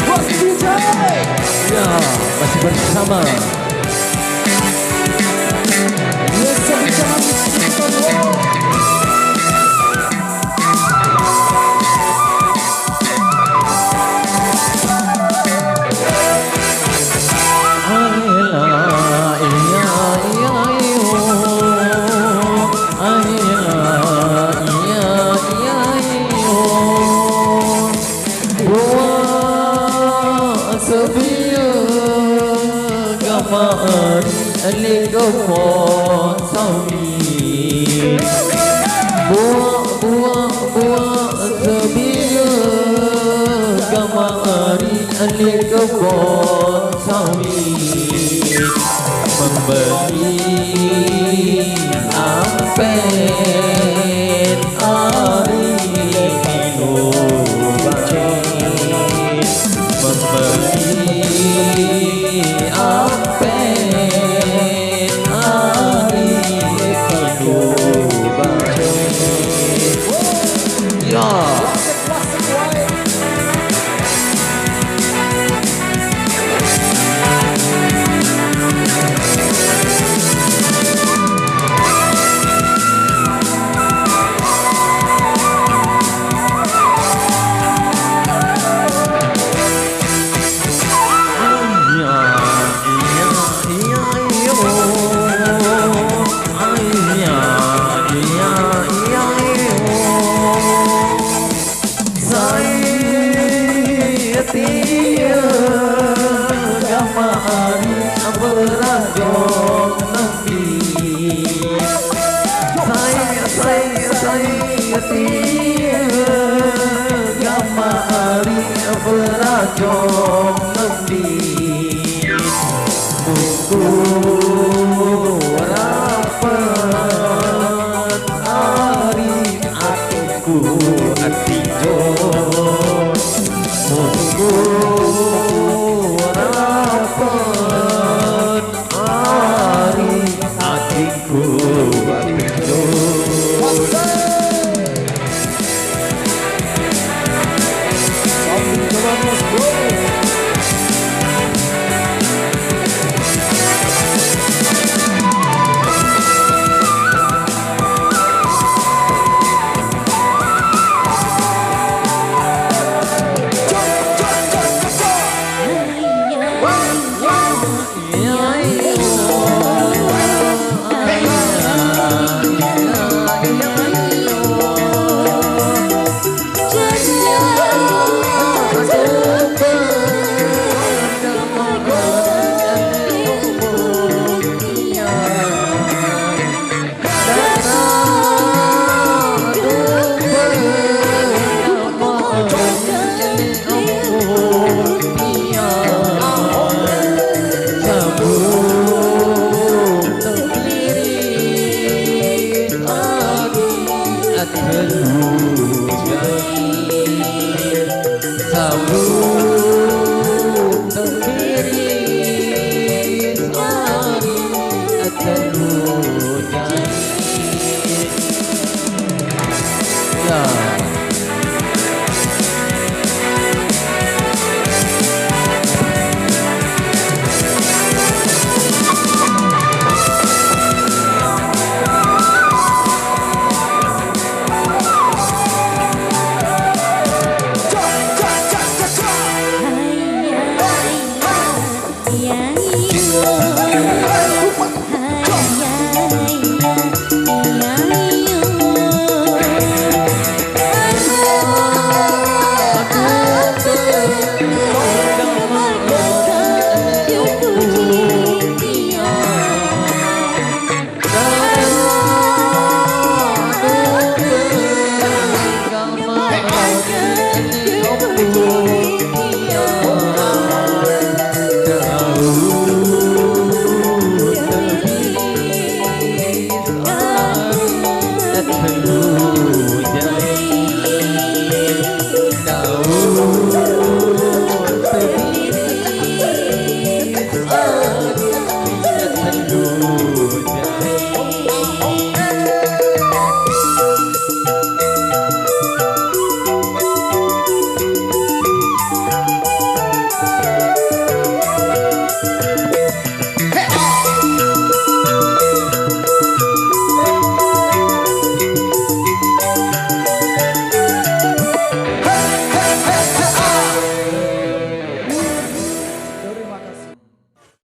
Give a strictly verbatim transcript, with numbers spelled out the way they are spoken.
Bos D J. Ya, masih bersama. Listen to the Buah sebiya gamar leka pon sawi. Buah, buah, buah sebiya gamar leka pon sawi. Membeli ampen ari minu bae. Membeli ampen ari minu bae. Ya. Saya tia gamari berajong nembi. Saya, saya, saya tia gamari berajong nembi. Buku rapat ari atiku ati jo. Buku rapat ari atiku ati jo.